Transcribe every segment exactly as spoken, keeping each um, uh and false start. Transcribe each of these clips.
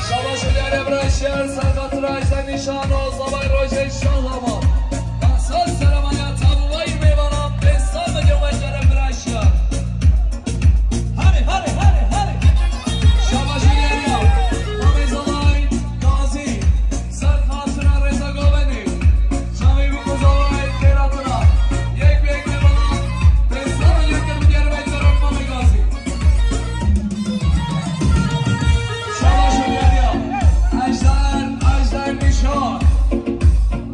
Şabaş û diyarê birayê şer, serqatira Ejder Nîşan û zavay rojê şahlavan. Behsa selamaya tabûvayî mêvanan, pênc sed milyon wekere birayê şer. Hare, hare, hare, hare. Şabaş û diyariya Mamê Zalay Gazî, serqatira Rêza Govenê. Çavê wî ku zavay têra tira. Yek bi yek mêvanan, pênc sed milyon wekere birayê şer Mamê Gazî. Şabaş û diyariya Ejder, Ejder Nîşan.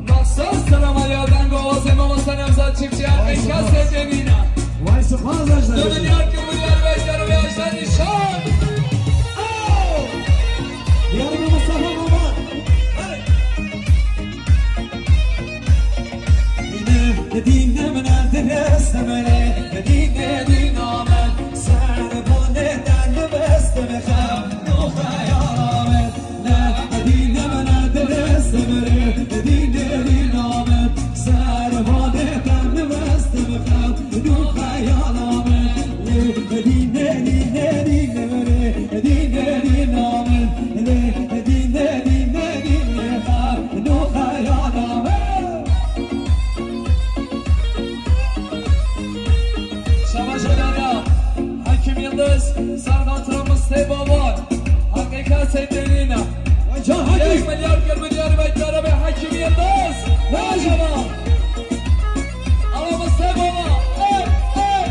Behsa selamaya deng û awazê mamoste Nevzat Çiftçî, her kesê tênîne. Vay, spas Ejder. Diyar kir, diyar vekere Ejder Nîşan. Diyar Mustafa Baba. Dîne, dîne min direste min ê, dîne, dîna min, ser bonê te niveste min xem, no xeyala min. Ne, dîne min direste min ê, dîne, dîna min, ser bonê te niveste min xem, no xeyala min. Lê, dîne, dîne, dîne min ê, dîne, dîna min, lê, dîne, dîne, dîne xem, no xeyala min. Şabaş û diyariya Hekim Yıldız, serqatira Mistê Baban. Heqîqet seytênîne. Vay can Hekim. Yek milyar kir milyar vekere be Hekim Yıldız. Vay can. Ala Mistê Baban. Hey, hey.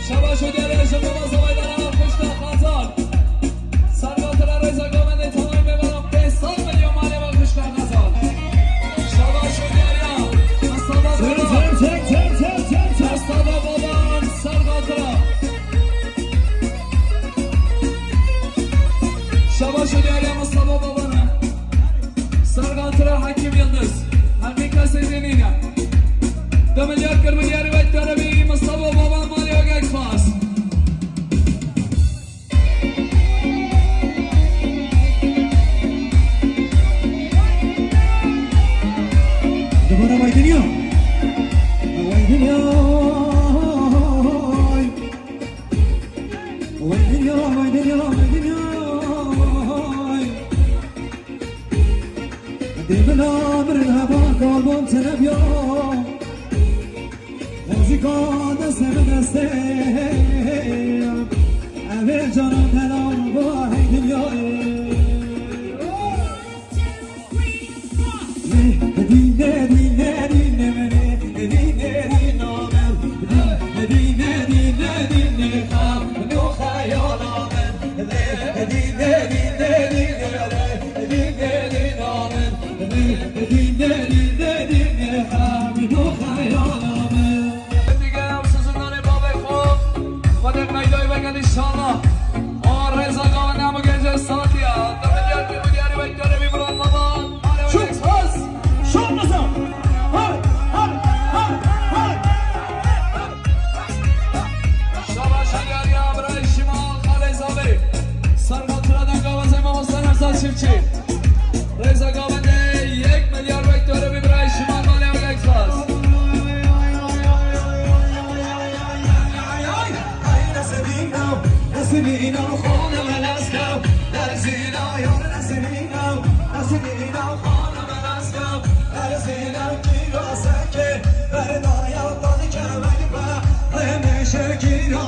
Şabaş û diyariya ji bo zavaydaran Xişka Xezan. Serqatira Rêza Govenê tevayî mêvanan pênc sed milyon malê ve Xişka Xezan. Şabaş û diyariya Mustafa Baban. Mustafa Baban, serqatira. Şabaş û diyariya Mustafa Baban'e. Serqatira Hekim Yıldız. Heqîqet seytênîne. Du milyar kir milyar wekere be Mustafa Baban malê Agek Fas. Dubara vay dinya. Vay dinya. Vay dinya, vay dinya, vay dinya. Dê bila mirin heba kalbon tenebiya. Muzîka destê min destê. Evê canan delal bu hey dinyayê. Dîne, dîne, dîne, dîne, dîne, dîne, dîne, dîne, dîne, dîne, dîne, xabin û xeyala min. Dîne, dîne, dîne, dîne, dîne, dîne, dîne, dîne, xabin û xeyala min. Dige ew sizindanê bavê xwe, Xwedê meydayê veke înşallah. A Rêza Gavan hemû gencê satiya. Dibin diyar kir, bu diyarî vekere bî Murat Baba. Şut, pas, şut, Rêza. Hay, hay, hay, hay. Şabaş diyariya birayê şima. Zîna xanime lezgew, derzîna yar Nezîna, Nezîna xanime lezgew, derzîna kîra sekê, berdaya dadike veyve, hemêşe kîra